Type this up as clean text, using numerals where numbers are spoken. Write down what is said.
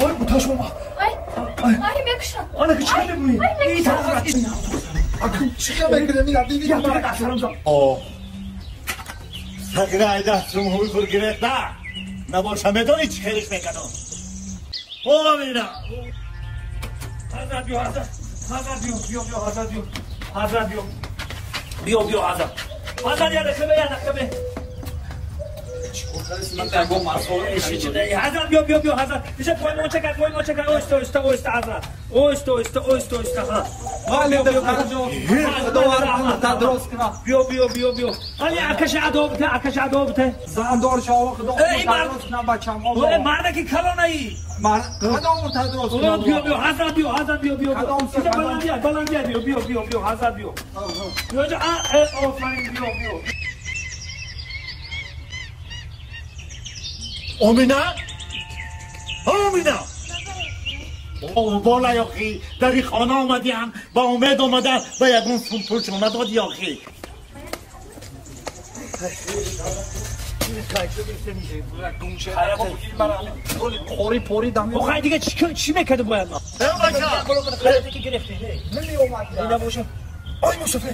Ой, буташ мама. Ай, ай, мекушам. Ана ки чӣ мебуни? Ин тараф. Чӣ мекунем? Ина диди. Я тура дастарам за. О. Сагра дастум ҳузур гирифта. Набоша медонӣ чӣ хелиш мекардам. Омина. Ҳазрат биё, ҳазрат. Ҳазрат биё, биё, биё, ҳазрат биё. Ҳазрат биё. Биё, биё, ҳазрат. Ҳазрат я дақиқа, я дақиқа. Ҳазрат биё, биё, биё, ҳазрат. Иша поймонча кард, поймонча кард. Оҳиста, оҳиста, оҳиста, ҳазрат. Оҳиста, оҳиста, оҳиста, оҳиста, ҳа. Биё, биё, биё, биё. Али акаша адо бите, акаша адо бите. Зандор шава, худо тадрос кунам бачам. Э, мардаки калонаи. Кадом тадрос кунам? Биё, биё, ҳазрат биё, ҳазрат биё, биё. Иша баландия, баландия биё, биё, биё, биё, ҳазрат биё. Биё, а, э, офарин, биё, биё. Омина? Омина! Бола ёхи, дар ин хона омадиам, ба умед омада, ба ягон сум пулшон надоди ёхи. Қори пори дам. Охай дига чӣ мекарди бояд ма? Ой, Мустафа.